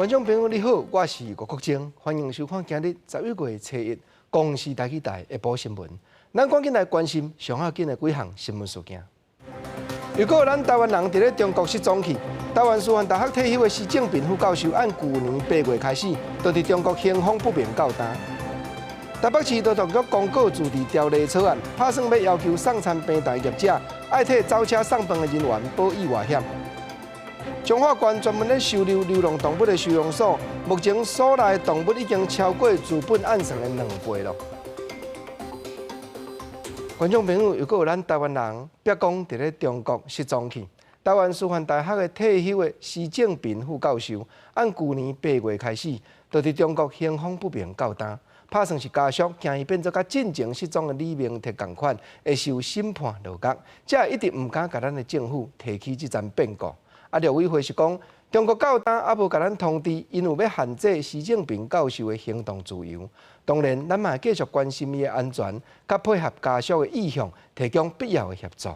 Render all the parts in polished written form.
觀眾朋友你好，我是吳國楨，歡迎收看今日11月初一公視台語台下晡新聞。咱趕緊來關心上要緊的幾項新聞事件。如果咱台灣人佇咧中國失蹤去，台灣師範大學退休的施正平副教授，按舊年8月開始，就佇中國行風不明到今。台北市勞動局公告自治條例草案，拍算欲要求送餐平台業者愛替走車送飯的人員保意外險。彰化縣專門咧收留流浪動物的收容所，目前所內動物已經超過資本按算的2倍了。觀眾朋友，如果有咱台灣人，別講佇咧中國失蹤去，台灣師範大學的退休的施正平副教授，按舊年八月開始，就佇中國行風不明到今，拍算是家屬驚伊變做佮進前失蹤的李明哲仝款，會受審判落獄，才會一直毋敢共咱的政府提起這層變故。啊，陸委會是講，中國到今猶無共咱通知，𪜶有欲限制施正平教授的行動自由。當然，咱嘛會繼續關心伊的安全，佮配合家屬的意向，提供必要的協助。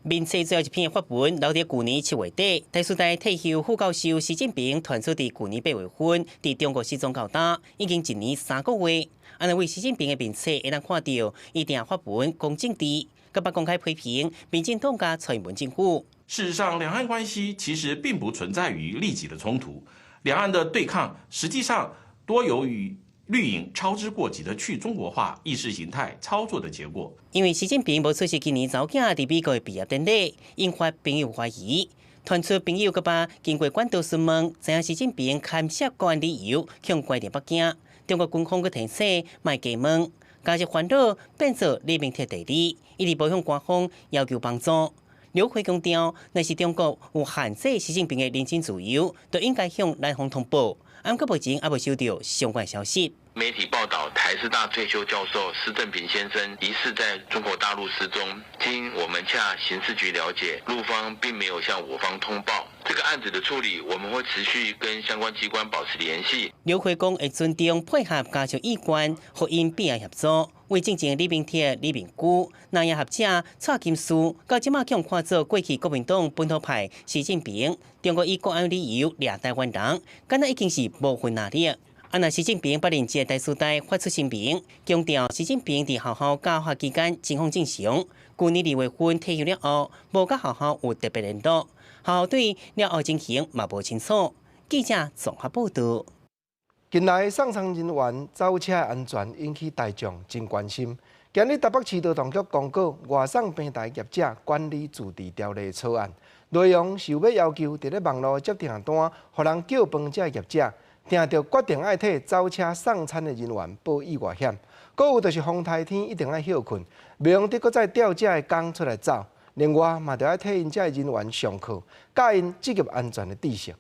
面冊最後一篇發文留佇舊年7月底，台師大退休副教授施正平傳出佇舊年8月份佇中國失蹤到今，已經1年3個月。按呢為施正平的面冊會當看著，伊定發文講政治，閣捌公開批評民進黨佮蔡英文政府。事實上，兩岸關係其實並不存在於立即的衝突，兩岸的對抗實際上多由於綠營操之過急的去中國化意識形態操作的結果。因為習近平無出席今年查某囝佇美國的畢業典禮，引發朋友懷疑，傳出朋友閣捌經過管道詢問，知影習近平牽涉國安理由，予關佇北京。中國軍方閣提醒，莫加問，加上煩惱變做李明哲代理，一直無向官方要求幫助。劉慧強調，若是中國有限制習近平的人身自由，就應該向南方通報。毋過目前猶未收到相關消息。媒體報道，台師大退休教授施正平先生疑似在中國大陸失蹤。經我們洽刑事局了解，陸方並沒有向我方通報。這個案子的處理，我們會持續跟相關機關保持聯繫。劉慧講會尊重配合家屬意願，予𪜶必要協助。為進前李明哲、李明居、南洋學者蔡金書，到這馬予看做過去國民黨本土派習近平，中國以國安理由掠台灣人，敢若已經是無份能力。啊！若習近平不認這台師大發出聲明，強調習近平佇學校教學期間情況正常。舊年2月份退休了後，無佮學校有特別聯絡，學校對了後情形嘛無清楚。記者綜合報道。近來送餐人員走車安全引起大眾真關心。今日台北市勞動局公告外送平台業者管理自治條例草案，內容是有欲要求佇咧網路接訂單，予人叫飯這業者，定著決定愛替走車送餐的人員保意外險。閣有就是風颱天一定愛歇睏，袂用得閣再調這的工出來走。另外嘛，著愛替𪜶這的人員上課，教𪜶職業安全的知識。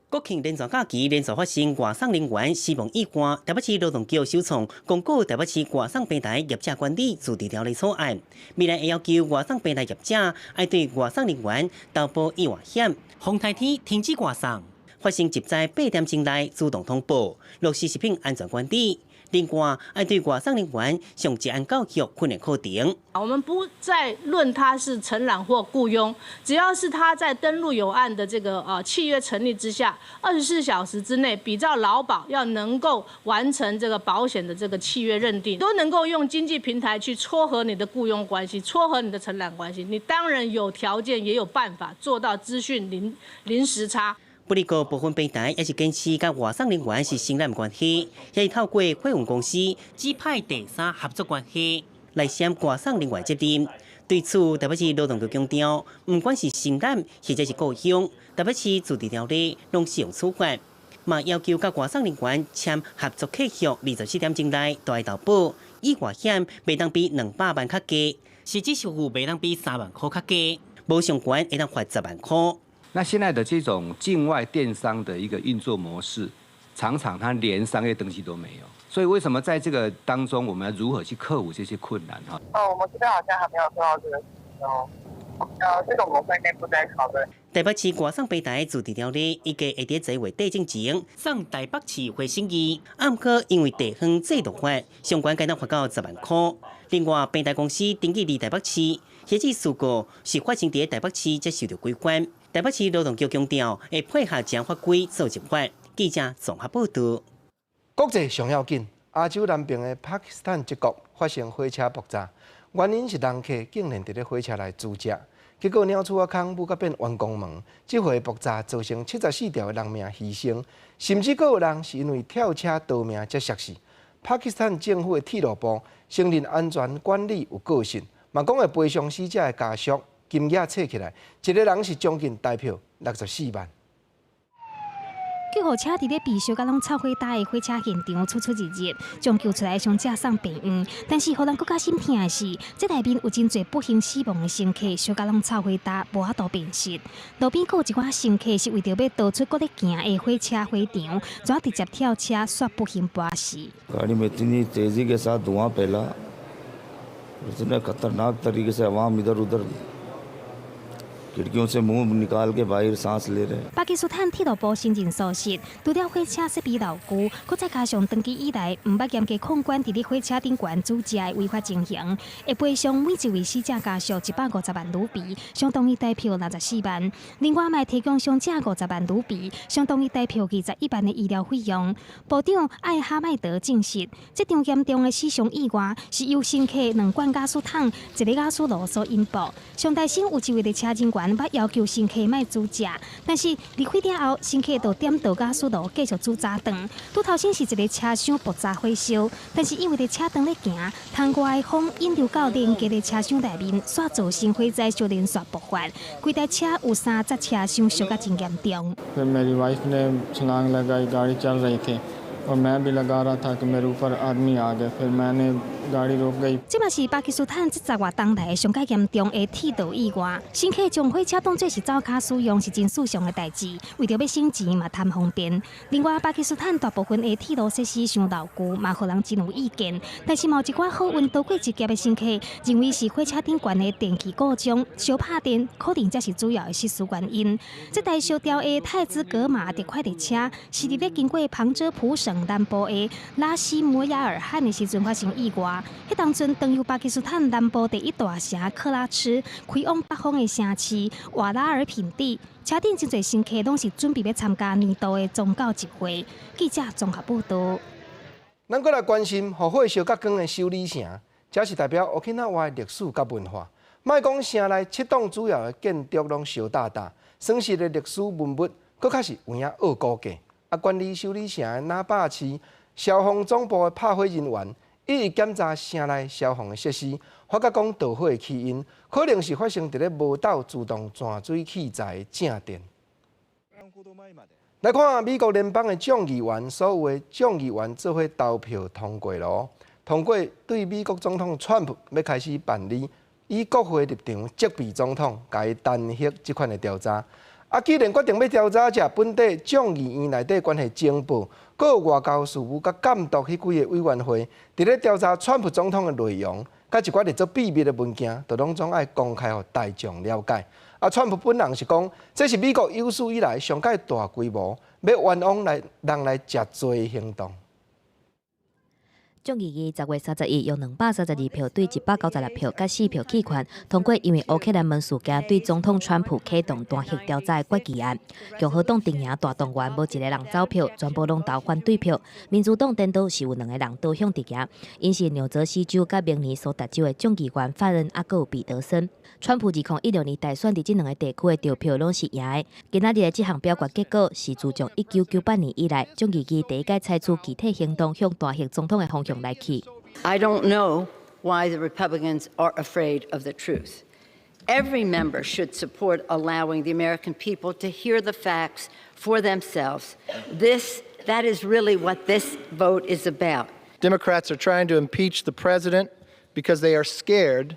國慶連續假期連續發生外送人員死亡意外，台北市勞動局首創公告台北市外送平台業者管理自治條例草案，未來會要求外送平台業者愛對外送人員投保意外險，風颱天停止外送，發生職災8點鐘內主動通報，落實食品安全管理。另外，愛對外送人員上職安教育訓練課程。我們不再論他是承攬或僱傭，只要是他在登錄有案的這個契約成立之下，24小時之內，比照勞保要能夠完成這個保險的這個契約認定，都能夠用經濟平台去撮合你的僱傭關係，撮合你的承攬關係，你當然有條件也有辦法做到資訊零時差。不過部分平台也是堅持佮外送人員是承攬關係，也是透過貨運公司指派第三合作關係來卸外送人員責任。對此，台北市勞動局強調，毋管是承攬或者是僱傭，台北市自治條例攏適用處罰，嘛要求佮外送人員簽合作契約，24點鐘內都愛投保意外險，袂當比200萬較低，實支實付袂當比3萬箍較低，無上懸會當罰10萬箍。那現在的這種境外電商的一個運作模式，常常他連商業登記都沒有，所以為什麼在這個當中，我們要如何去克服這些困難？哈？哦，我們這邊好像還沒有收到這個哦，這個我們會內部再討論。台北市外送平台自治條例預計會佇十一月底進前送台北市會審議，毋過因為地方制度法相關該當罰到10萬箍。另外，平台公司登記佇台北市，彼起事故是發生佇台北市才受到規範。台北市勞動局強調會配合這法規做執法。記者綜合報道。國際上要緊，亞洲南邊的巴基斯坦一國發生火車爆炸，原因是人客竟然佇咧火車內煮食，結果鳥鼠仔空舞甲變員工門，這回爆炸造成74條的人命犧牲，甚至閣有人是因為跳車逃命才摔死。巴基斯坦政府的鐵路部承認安全管理有過失，嘛講會賠償死者的家屬，金額測起來，一個人是將近台票64萬。救護車佇咧被燒甲攏臭火焦的火車現場出出入入，將救出來的傷者送病院。但是，予人閣較心疼的是，這內面有真濟不幸死亡的乘客，燒甲攏臭火焦，無法度辨識。路邊閣有一寡乘客是為著欲逃出閣咧行的火車火場，怎直接跳車，煞不幸跋死。 गाड़ी में इतनी तेजी के साथ धुआं फैला, इतने खतरनाक तरीके से अवाम इधर उधर खिड़कियों से मुंह निकाल के बाहर सांस ले रहे。巴基斯坦鐵路部承認疏失，除了火車設備老舊，閣再加上長期以來毋捌嚴格控管佇咧火車頂懸煮食的違法情形，會賠償每一位死者家屬150萬盧比，相當於台票64萬。另外，嘛會提供傷者50萬盧比，相當於台票21萬的醫療費用。部長艾哈邁德證實，這場嚴重的死傷意外是由乘客兩罐瓦斯桶、一个瓦斯爐所引爆。上代先有一位列車人員捌要求乘客莫煮食，但是離開了後，乘客就點著瓦斯爐繼續煮早頓。拄頭先是一个車廂爆炸火燒，但是因為列車當咧行，窗外的風引流到連結的車廂內面，煞造成火災小連續爆發。規台車有三節車廂燒甲真嚴重。 फिर मेरी वाइफ ने छलांग लगाई, गाड़ी चल रही थी और मैं भी लगा रहा था कि मेरे ऊपर आदमी आ गए। फिर मैंने गाड़ी रोक गई。這嘛是巴基斯坦這十外冬來上蓋嚴重的鐵道意外。乘客將火車當作是灶跤使用，是真時尚的代誌。為著欲省錢嘛貪方便。另外，巴基斯坦大部分的鐵路設施傷老舊，嘛予人真有意見。但是，嘛有一寡好運逃過一劫的乘客，認為是火車頂懸的電器故障，燒拍電可能才是主要的失事原因。這台燒掉的泰茲格瑪特快列車，是佇咧經過旁遮普省南部的拉西摩亞爾汗的時陣發生意外。彼當陣，當由巴基斯坦南部第一大城克拉赤開往北方的城市瓦拉爾品第，車頂真濟乘客攏是準備欲參加年度的宗教集會。記者綜合報道。咱閣來關心，予火燒甲光的首里城，這是代表沖繩的歷史佮文化。莫講城內七棟主要的建築攏燒焦焦，損失的歷史文物，閣較是有影惡估計。啊，管理首里城的那霸市消防總部的拍火人員，一一檢查城內消防的設施，發覺講導火的起因，可能是發生佇咧無鬥自動斷水器材的靜電。來看美國聯邦的眾議員，所有的眾議員做伙投票通過囉，通過對美國總統川普欲開始辦理以國會立場責備總統，共伊彈劾這款的調查。啊，既然決定欲調查者，本地眾議院內底關係情報，閣有外交事務佮監督彼幾個委員會，佇咧調查川普總統的內容，佮一寡列做秘密的文件，都攏總愛公開予大眾了解。啊，川普本人是講，這是美國有史以來上蓋大規模欲冤枉來人來食罪的行動。眾議院10月31用232票對196票，佮4票棄權通過，因為烏克蘭門事件對總統川普啟動彈劾調查的決議案。共和黨陣營大動員，無一个人走票，全部攏投反對票。民主黨顛倒是有兩个人倒向佇行，𪜶是紐澤西州佮明尼蘇達州的眾議員法恩猶閣有彼得森。川普2016年大選佇這兩个地區的得票攏是贏的。今仔日的這項表決結果是自從1998年以來，眾議院第一擺採取具體行動向彈劾總統的方向來去。 I don't know why the Republicans are afraid of the truth. Every member should support allowing the American people to hear the facts for themselves. That is really what this vote is about. Democrats are trying to impeach the president because they are scared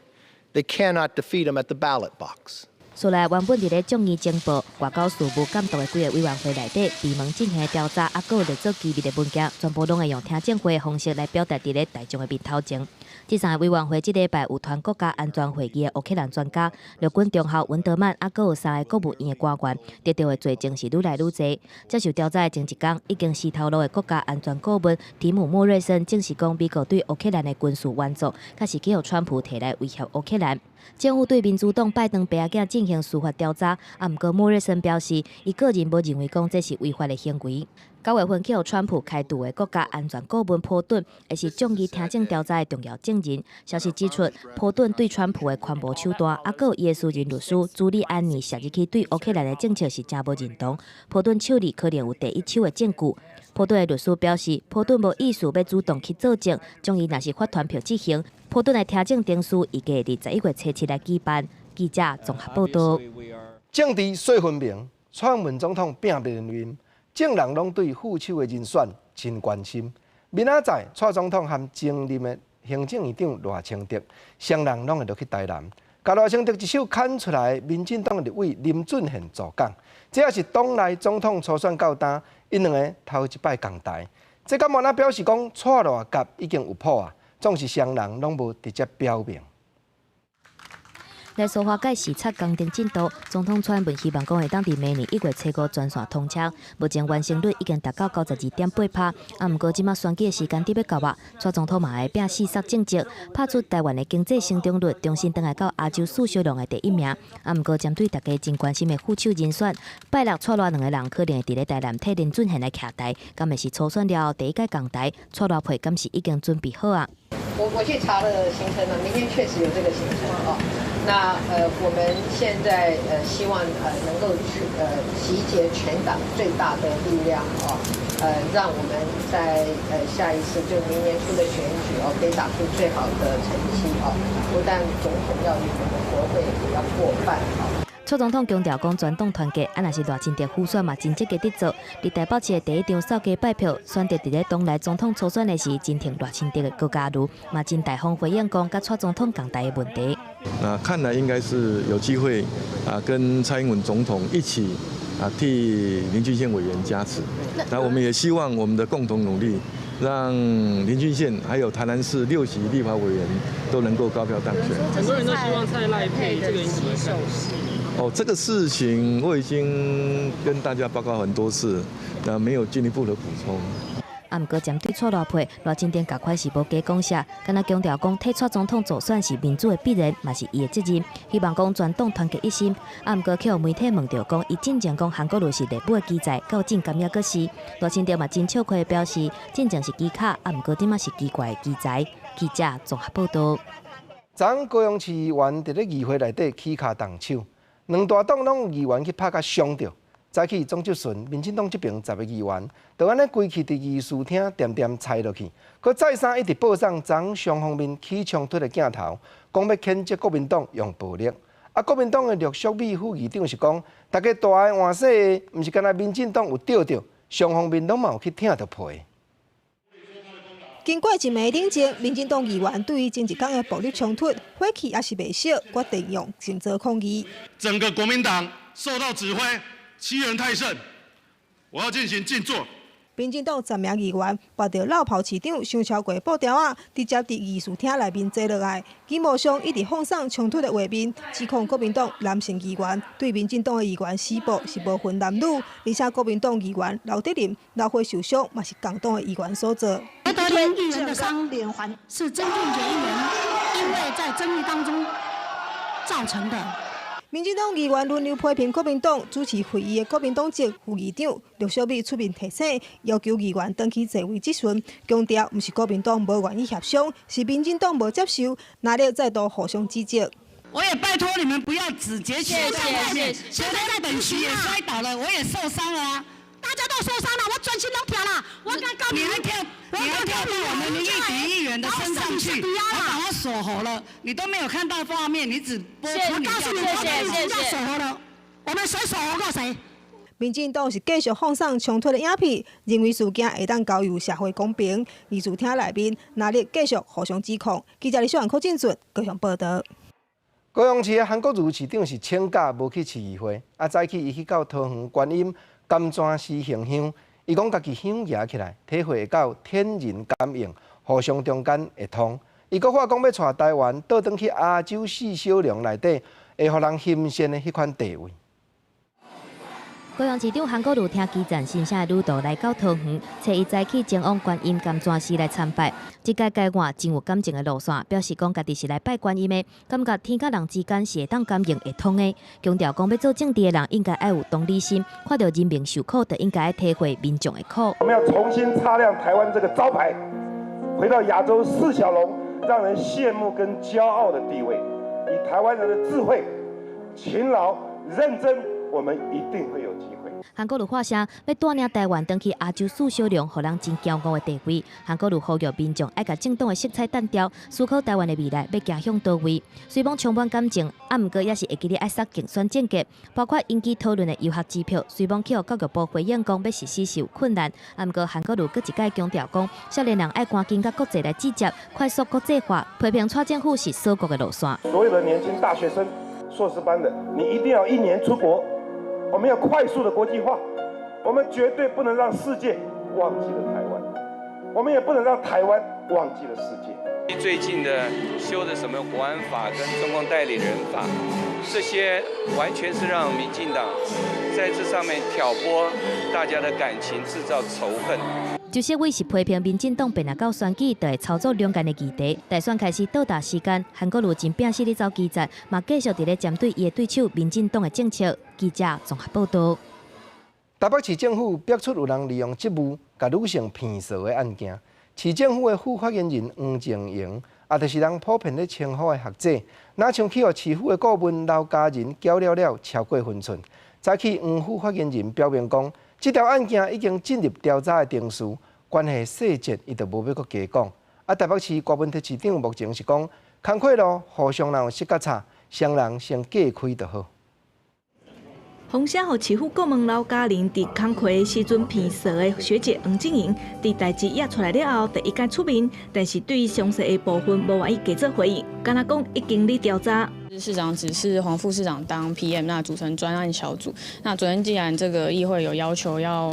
they cannot defeat him at the ballot box. 所來原本佇咧眾議情報、外交事務監督的幾个委員會內底，閉門進行調查，抑閣有列做機密的文件，全部攏會用聽證會的方式來表達佇咧大眾的面頭前。這三个委員會這禮拜有團國家安全會議的烏克蘭專家、陸軍中校溫德曼，抑閣有三个國務院的官員，得著的罪證是愈來愈濟。接受調查的前一工，已經死頭路的國家安全顧問提姆莫瑞森證實講，美國對烏克蘭的軍事援助，確實去予川普提來威脅烏克蘭。政府對民主黨拜登爸仔囝進行司法調查，啊，毋過莫瑞森表示，伊個人無認為講這是違法的行為。9月份去予川普開除的國家安全顧問波頓，會是眾議聽證調查的重要證人。消息指出，波頓對川普的寬無手段，抑閣有伊的私人律師朱利安尼涉入去對烏克蘭的政策是誠無認同。波頓手裡可能有第一手的證據。波頓的律師表示，波頓無意思欲主動去作證，眾議若是發傳票執行。波頓的聽證程序預計佇11月初7來舉辦。記者綜合報導。政治說分明，蔡英文總統拼連任，眾人攏對副手的人選真關心。明仔載，蔡總統和前任的行政院長賴清德，雙人攏會落去台南，共賴清德一手牽出來，民進黨立委林俊憲組黨，這也是黨內總統初選到今，𪜶兩个頭一擺仝台。這敢無那表示講蔡賴夾已經有譜啊？總是雙人攏無直接表明。來蘇花改視察工程進度，總統蔡英文希望講會當佇明年1月初5全線通車。目前完成率已經達到92.8%，啊，毋過這馬選舉的時間點欲到啊，蔡總統嘛會拼四煞政績，拍出台灣的經濟成長率重新轉來到亞洲四小龍的第一名。啊，毋過針對大家真關心的副手人選，拜六蔡賴兩个人可能會佇咧台南替林俊憲來徛台，敢會是初選了後第一擺仝台？蔡賴配敢是已經準備好啊？我去查了行程了，明天確實有這個行程哦。那我們現在希望能夠去集結全黨最大的力量哦，讓我們在下一次就明年初的選舉哦，可以打出最好的成績哦。不但總統要贏，我們國會也要過半哦。蔡總統強調講，全黨團結，啊，若是賴清德輔選嘛，真積極佇做。佇台北市的第一場掃街拜票，選擇佇咧黨內總統初選的時，真挺賴清德的高嘉瑜，嘛真大方回應講，佮蔡總統仝台的問題。那看來應該是有機會啊，跟蔡英文總統一起啊，替林俊憲委員加持。那我們也希望我們的共同努力，讓林俊憲還有台南市6席立法委員都能夠高票當選。很多人都希望蔡賴配，這個你怎麼看？哦，這個事情我已經跟大家報告很多次，那沒有進一步的補充。啊，毋過針對蔡賴配，賴清德共款是無加講啥，干焦強調講替蔡總統助選是民主的必然，嘛是伊的責任。希望講全黨團結一心。啊，毋過去予媒體問著講，伊進前講韓國瑜是熱舞的奇才，到進敢猶閣是。賴清德嘛真笑詼表示，進前是奇巧，啊，毋過這馬是奇怪的奇才。記者綜合報導。昨昏高雄市議員佇咧議會內底起跤動手，兩大黨攏有議員去拍共傷著。早起總質詢，民進黨這爿10个議員，就按呢規氣佇議事廳恬恬踩落去，閣再三一直播送昨昏雙方面起衝突的鏡頭，講欲譴責國民黨用暴力。啊，國民黨的陸淑美副議長是講，大家大的換細的，毋是干焦民進黨有著著，雙方面攏嘛有去疼著皮。經過一暝冷靜，民進黨議員對於前一工的暴力衝突，火氣猶是袂小，決定用靜坐抗議。整個國民黨受到指揮，欺人太甚，我要進行靜坐。民進黨10名議員跋著落跑市長傷超過布條仔，直接佇議事廳內面坐落來。螢幕上一直放送衝突的畫面，指控國民黨男性議員對民進黨的議員施暴是無分男女，而且國民黨議員劉德林腦血受傷，嘛是共黨的議員所做。劉德林議員的傷臉環是曾俊傑議員因為在爭議當中造成的。民進黨議員輪流批評國民黨主持會議的國民黨籍副議長陸淑美出面提醒，要求議員轉去座位質詢，強調毋是國民黨無願意協商，是民進黨無接受，哪裡再度互相指責。我也拜託你們不要只截取外面，現在本席也摔倒了，我也受傷了啊！大家都受傷了，我全身攏疼啦！我剛剛你還跳，你還跳到我們林義迪議員的身上去，我把他鎖喉了，你都沒有看到畫面，你只播出你。我告訴你，我們要鎖喉了，我們誰鎖喉過誰？民進黨是繼續放送衝突的影片，認為事件會當交由社會公平。議事廳內面，若咧繼續互相指控。記者李小雲、柯進俊高雄報導。高雄市的韓國瑜市長是請假無去市議會，啊早起伊去到桃園觀音甘泉寺行香，伊講家己香舉起來，體會到天人感應，互相中間會通。伊閣話講欲帶台灣倒轉去亞洲四小龍內底，會予人欣羨的彼款地位。高雄市長韓國瑜聽基層心聲的旅途來到桃園，初一早起前往觀音甘泉寺來參拜。這屆改換真有感情的路線，表示講家己是來拜觀音的，感覺天佮人之間是會當感應會通的。強調講欲做政治的人應該愛有同理心，看著人民受苦，就應該愛體會民眾的苦。我們要重新擦亮台灣這個招牌，回到亞洲四小龍，讓人羨慕跟驕傲的地位。以台灣人的智慧、勤勞、認真。我們一定會有機會。韓國瑜發聲，欲帶領台灣轉去亞洲四小龍，予人真驕傲的地位。韓國瑜呼籲民眾愛共政黨的色彩淡掉，思考台灣的未來欲行向佗位。雖罔充滿感情，啊，毋過也是會記得愛煞競選政見，包括引起討論的遊學支票。雖罔去予教育部回應講欲實施是有困難，啊，毋過韓國瑜閣一擺強調講，少年人愛趕緊佮國際來銜接，快速國際化，批評蔡政府是鎖國的路線。所有的年輕大學生、碩士班的，你一定要一年出國。我們要快速的國際化，我們絕對不能讓世界忘記了台灣，我們也不能讓台灣忘記了世界。最近的修的什麼國安法跟中共代理人法，這些完全是讓民進黨在這上面挑撥大家的感情，製造仇恨。周錫瑋是批評民進黨變啊到選舉就會操作兩岸的議題。大選開始倒數時間，韓國瑜真拼死咧走基層，嘛繼續佇咧針對伊的對手民進黨的政策。記者綜合報導。台北市政府爆出有人利用職務共女性騙色的案件，市政府的副發言人黃靜瑩，也就是人普遍咧稱呼的學姐，若像去予市府的顧問劉家人攪了了超過分寸。早起黃副發言人表明講，這條案件已經進入調查的程序，關係細節伊就無欲閣加講。啊，台北市柯文哲市長目前是講，工課路互相若有失覺差，雙人先隔開就好。予聲予市府顧問劉嘉玲佇工課時陣騙色的學姐黃靜瑩，佇代誌惹出來了後，第一擺出面，但是對於詳細的部分無願意加做回應，干焦講已經佇調查。市長指示黃副市長當 PM，那組成專案小組。那昨天既然這個議會有要求要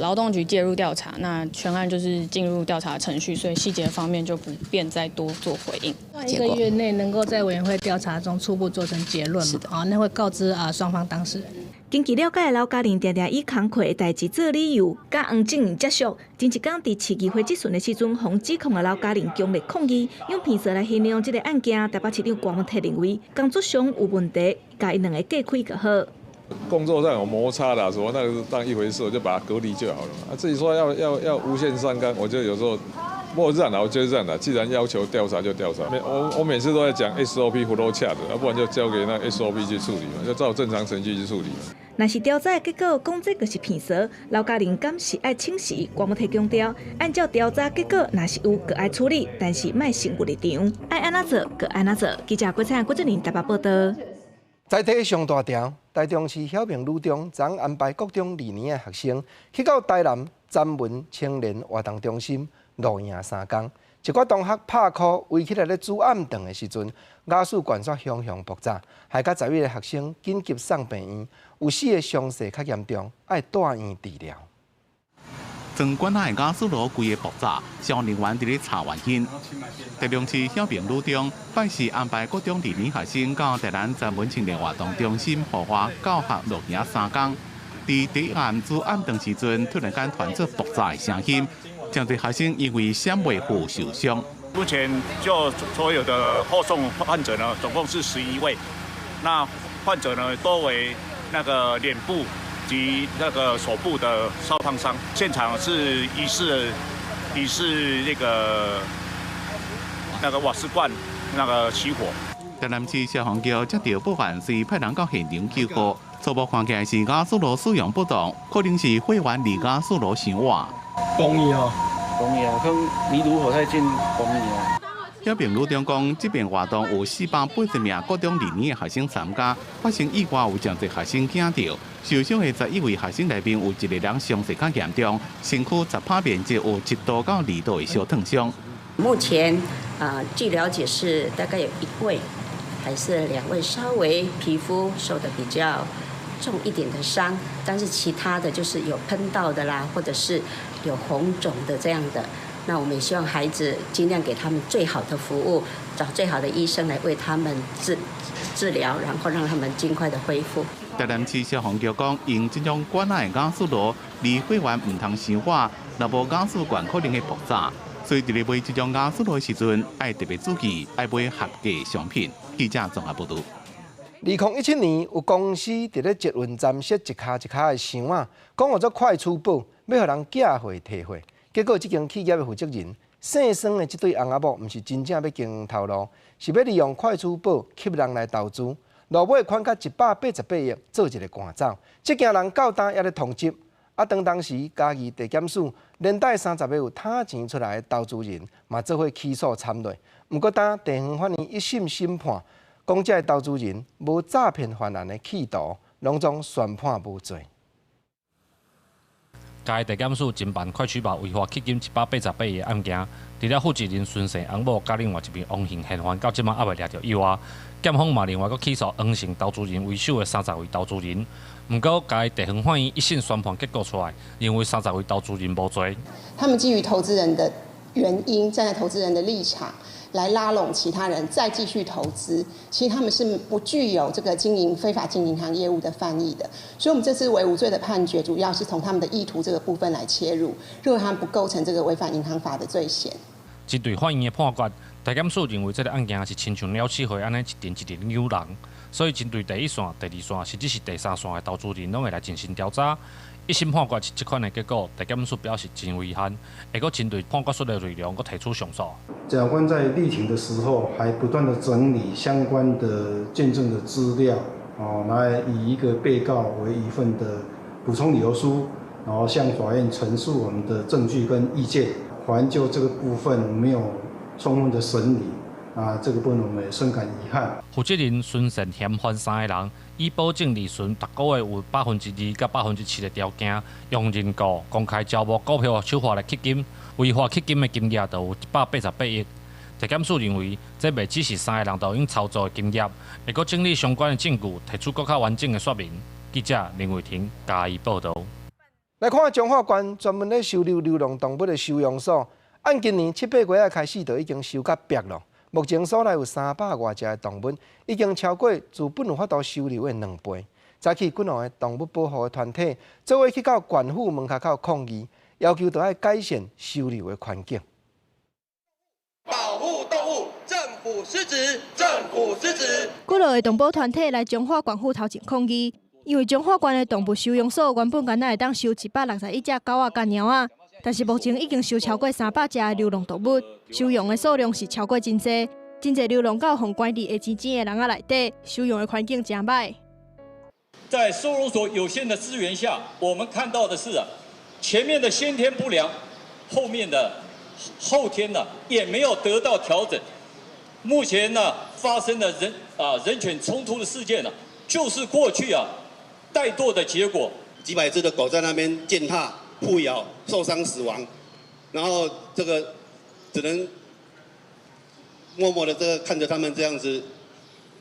勞動局介入調查，那全案就是進入調查程序，所以細節方面就不便再多做回應。一個月內能夠在委員會調查中初步做成結論嘛？啊，那會告知啊雙方當事人。根據了解，劉嘉玲定定以工課的代誌做理由，佮黃靜瑩接觸。前一工佇市議會質詢的時陣，予指控的劉嘉玲強烈抗議，用騙色來形容這個案件。台北市長柯文哲認為工作上有問題，共𪜶兩个隔開就好。工作上有摩擦啦，什麼那個是當一回事，我就把它隔離就好了嘛。啊，至於說要無限上綱，我就有時候莫這樣啦，我就是這樣啦。既然要求調查就調查，我每次都在講 SOP flow chart，啊，不然就交給那 SOP 去處理嘛，就照正常程序去處理。若是調查的結果講這就是騙色，劉嘉玲敢是愛請辭？柯文哲強調，按照調查結果，若是有，閣愛處理，但是莫先有立場，愛按怎做，閣按怎做。記者郭彩郭志玲台北報道。在地上大條，台中市曉明女中昨安排國中二年的學生去到台南詹文青年活動中心露營3工。一寡同學拍箍圍起來咧煮暗頓的時陣，瓦斯罐煞雄雄爆炸，害甲11个學生緊急送病院，有四个傷勢較嚴重，愛住院治療。裝罐仔的瓦斯爐規个爆炸，消防人員佇咧查原因。台中市曉明女中拜四安排國中二年學生到台南詹文青年活動中心戶外教學露營3工。佇第一暗煮暗頓時陣，突然間傳出爆炸的聲音，真濟學生因為閃袂赴受傷。目前就所有的後送患者呢，總共是11位。那患者呢，多為那個臉部及那個手部的燒燙傷，現場是疑似那個瓦斯罐那個起火。台南市消防局接到報案，隨派人到現場救護。初步看起來是瓦斯爐使用不當，可能是火源離瓦斯爐傷遠。崩去哦，崩去啊！可能離爐火太近，崩去啊。曉明女中講，這遍活動有480名國中二年的學生參加，發生意外有真濟學生驚著，受傷的11位學生內面有一個人傷勢較嚴重，身軀十趴面積有1度到2度的燒燙傷。目前啊，據了解是大概有一位還是兩位稍微皮膚受得比較重一點的傷，但是其他的就是有噴到的啦，或者是有紅腫的這樣的。那我們也希望孩子盡量給他們最好的服務，找最好的醫生來為他們治療，然後讓他們盡快的恢復。台南市消防局講，用這種管仔的瓦斯爐，離火源毋通傷遠，若無瓦斯罐可能會爆炸，所以佇咧買這種瓦斯爐的時陣，愛特別注意，愛買合格商品。記者綜合報導。2017年，有公司佇咧捷運站設一跤一跤的箱仔，講號做快取寶，欲予人寄貨提貨。結果，這間企業的負責人姓孫的這對翁仔某，毋是真正欲經營頭路，是欲利用快取寶吸人來投資，落尾款甲188億，做一个趕走。這件人到今猶咧通緝。啊，當時嘉義地檢署連帶30个有貪錢出來的投資人，嘛做伙起訴參內。毋過，當地方法院一審審判，講這个投資人無詐騙犯案的企圖，攏總宣判無罪。嘉義地檢署偵辦快取寶違法吸金188億的案件，除了負責人孫姓翁某，佮另外一名王姓嫌犯，到這馬猶未掠著以外，檢方嘛另外閣起訴黃姓投資人為首的30位投資人。毋過，嘉義地方法院一審宣判結果出來，認為30位投資人無罪。他們基於投資人的原因，站在投資人的立場來拉攏其他人再繼續投資，其實他們是不具有這個經營非法經營銀行業務的犯意的。所以，我們這次為無罪的判決，主要是從他們的意圖這個部分來切入，認為他們不構成這個違反銀行法的罪嫌。針對法院的判決，地檢署認為這个案件是親像鳥鼠會按呢一陣一陣搝人，所以針對第一線、第二線，甚至是第三線的投資人，攏會來進行調查。一審判決是這款的結果，地檢署表示真遺憾，會閣針對判決書的內容，閣提出上訴。檢察官在立庭的時候，還不斷的整理相關的見證的資料，哦，來以一個被告為一份的補充理由書，然後向法院陳述我們的證據跟意見。法院就這個部分沒有充分的審理，啊，這個部分我們也深感遺憾。負責人孫姓嫌犯三个人，以保證利潤逐个月有2%到7%的條件，用認購、公開招募股票手法來吸金，違法吸金的金額就有188億。地檢署認為，這袂只是三个人就用操作的金額，會閣整理相關的證據，提出閣較完整的說明。記者林偉霆嘉義報導。來看彰化縣專門咧收留流浪動物的收容所，按今年七八月仔開始就已經收甲逼咯。目前所內有三百外隻的動物，已經超過資本有法度收留的兩倍。早起幾兩个動物保護的團體做伙去到縣府門跤口抗議，要求著愛改善收留的環境。保護動物，政府失職，政府失職。幾落个動保團體來彰化縣府頭前抗議，因為彰化縣的動物收容所原本干焦會當收161隻狗仔佮貓仔，但是目前已經收超過300隻的流浪動物，收容的數量是超過真濟，真濟流浪狗予關佇會錢錢的籠仔內底，收容的環境誠䆀。在收容所有限的資源下，我們看到的是啊，前面的先天不良，後面的後天呢也沒有得到調整。目前呢發生的人犬衝突的事件呢，就是過去啊怠惰的結果。幾百隻的狗在那邊踐踏、互咬、受傷、死亡，然後這個只能默默的這個看着他們這樣子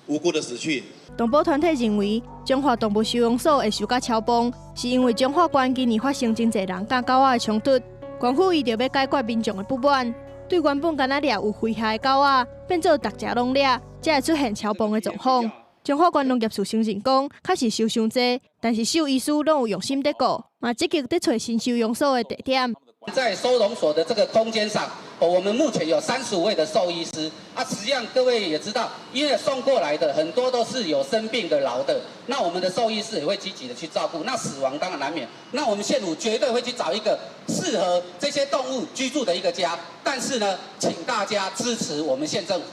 無辜的死去。動保團體認為，彰化動物收容所會收甲超崩，是因為彰化縣今年發生真濟人佮狗仔的衝突，縣府為著欲解決民眾的不滿，對原本干焦掠有危害的狗仔，變做逐隻攏掠，才會出現超崩的狀況。彰化縣農業處承認講，確實收傷濟，但是獸醫師攏有用心佇顧，嘛積極佇揣新收容所的地點。在收容所的這個空間上，我們目前有35位的獸醫師。啊，實際上各位也知道，因為送過來的很多都是有生病的老的，那我們的獸醫師也會積極的去照顧。那死亡當然難免，那我們縣府絕對會去找一個適合這些動物居住的一個家。但是呢，請大家支持我們縣政府。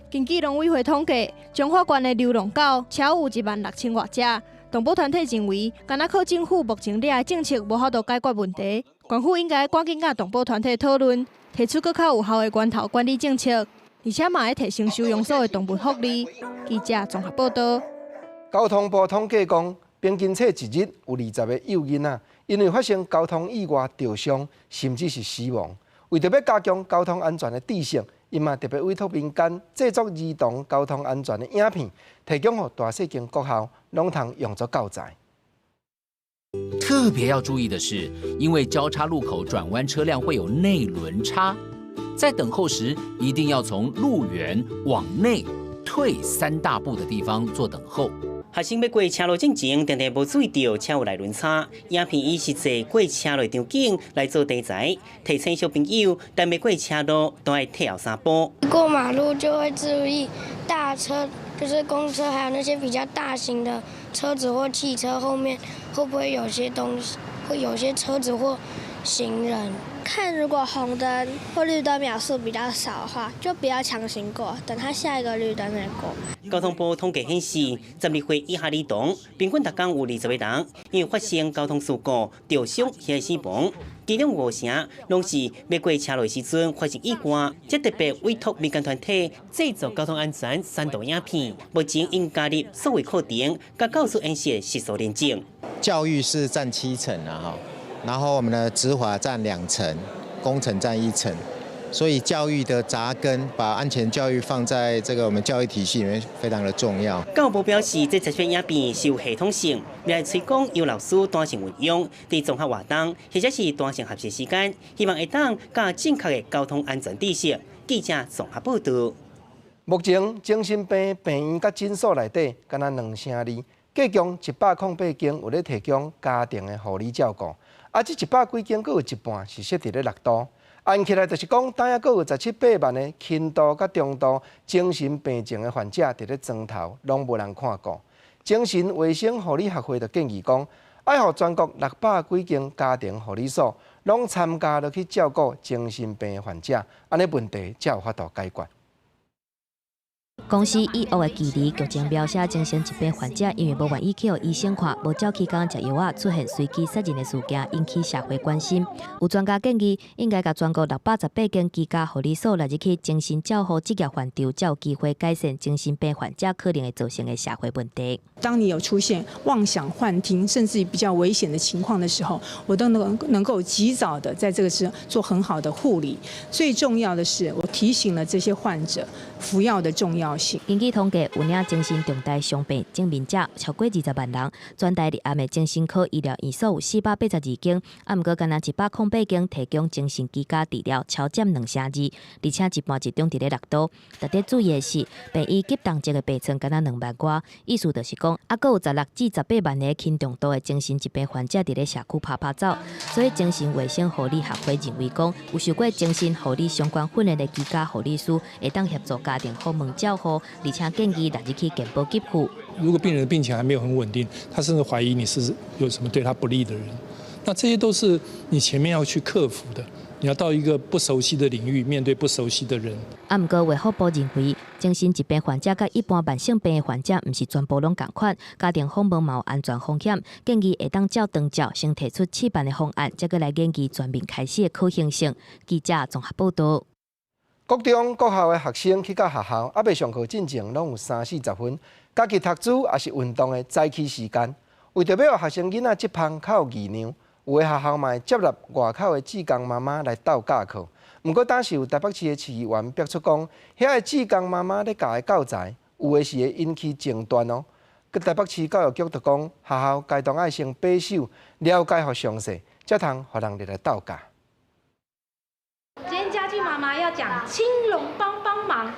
根據農委會統計，彰化縣的流浪狗超有1萬6千外隻。動保團體認為，干焦靠政府目前掠的政策無法度解決問題，縣府應該趕緊佮動保團體討論，提出閣較有效的源頭管理政策，而且嘛會提升收容所的動物福利。記者綜合報導。交通部統計講，平均這一日有20個幼囡仔，因為發生交通意外著傷，甚至是死亡。為著欲加強交通安全的知識，伊嘛特別委託民間製作兒童交通安全的影片，提供予大細間國校，攏通用作教材。特別要注意的是，因為交叉路口轉彎車輛會有內輪差，在等候時一定要從路緣往內退三大步的地方做等候。學生欲過車路進前，定定無注意著車有內輪差。影片以實際過車路場景來做題材，提醒小朋友，當欲過車路都愛退後三步。過馬路就會注意大車，就是公車，還有那些比較大型的車子或汽車後面會不會有些東西，會有些車子或行人。看如果紅燈或綠燈秒數比較少的話，就不要強行過，等他下一個綠燈再過。交通部統計顯示，12歲以下兒童平均逐工有20個人因為發生交通事故著傷或死亡，其中五成攏是欲過車路時陣發生意外。才特別委託民間團體製作交通安全宣導影片，目前已經加入數位課程，佮教師演習實數認證。教育是佔7成啊，哈。然後我們的執法佔2成，工程佔1成，所以教育的扎根，把安全教育放在這個我們教育體系裡面，非常的重要。教育部表示，這十份影片是有系統性，未來推廣由老師彈性運用，佇綜合活動或者是彈性學習時間，希望會當教正確的交通安全知識。記者綜合報道。目前精神病病院佮診所內底，敢若兩成二，計共108間有咧提供家庭的護理照顧。啊，這100幾間，閣有一半是設佇咧六都，按起來就是講，當下閣有十七八萬的輕度佮中度精神病症的患者佇咧床頭，攏無人看顧。精神衛生護理學會就建議講，愛予全國600幾間家庭護理所，攏參加落去照顧精神病的患者，按呢問題才有法度解決。公視以惡的距離劇情描寫精神疾病患者因為無願意去予醫生看，無照期間食藥仔，出現隨機殺人的事件，引起社會關心。有專家建議，應該共全國618間居家護理所納入去精神照護職業範疇，才有機會改善精神病患者可能會造成的社會問題。當你有出現妄想、幻聽，甚至於比較危險的情況的時候，我都能夠及早的在這個時候做很好的護理。最重要的是，我提醒了這些患者服藥的重要性。根據統計，有領精神重大傷病證明者超過20萬人，全台立案的精神科醫療院所有482間，啊，毋過干焦108間提供精神居家治療，超佔2成2，而且一半集中佇咧六都。值得注意的是，病院急重症的病床干焦2萬外，意思就是講，猶閣有16至18萬個輕重度的精神疾病患者佇咧社區趴趴走。所以，精神衛生護理學會認為講，有受過精神護理相關訓練的居家護理師，會當協助家庭訪問照護，而且建議納入去健保給付。如果病人的病情還沒有很穩定，他甚至懷疑你是有什麼對他不利的人，那這些都是你前面要去克服的。你要到一個不熟悉的領域，面對不熟悉的人。啊，毋過衛福部認為，精神疾病患者佮一般慢性病的患者，毋是全部攏仝款，家庭訪問嘛有安全風險，建議會當照長照先提出試辦的方案，再閣來研究全面開始的可行性。記者綜合報道。國中國校的學生去到學校，猶未上課進前，攏有三四十分，家己讀書抑是運動的早起時間。為著欲予學生囡仔這項較有疑量，有的學校嘛會接納外口的志工媽媽來鬥教課。毋過，當時有台北市的市議員逼出講，遐个志工媽媽咧教的教材，有的是會引起爭端哦。台北市教育局就講，學校該當愛先把守了解予詳細，才通予人入來鬥教。今天家俊媽媽要講青龍幫幫忙。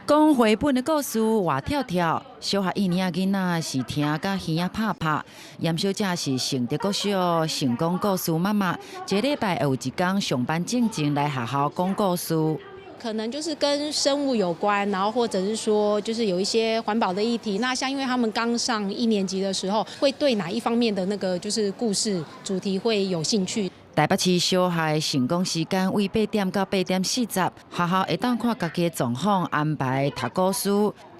講繪本的故事活跳跳，小學一年級囡仔是聽甲耳仔拍拍。嚴小姐是承德國小成功故事媽媽，這禮拜會有一工上班進前來學校講故事。可能就是跟生物有關，然後或者是說就是有一些環保的議題。那像因為他們剛上一年級的時候，會對哪一方面的那個就是故事主題會有興趣？台北市小學成功時間為8點到8點40，學校會當看家己的狀況安排讀故事、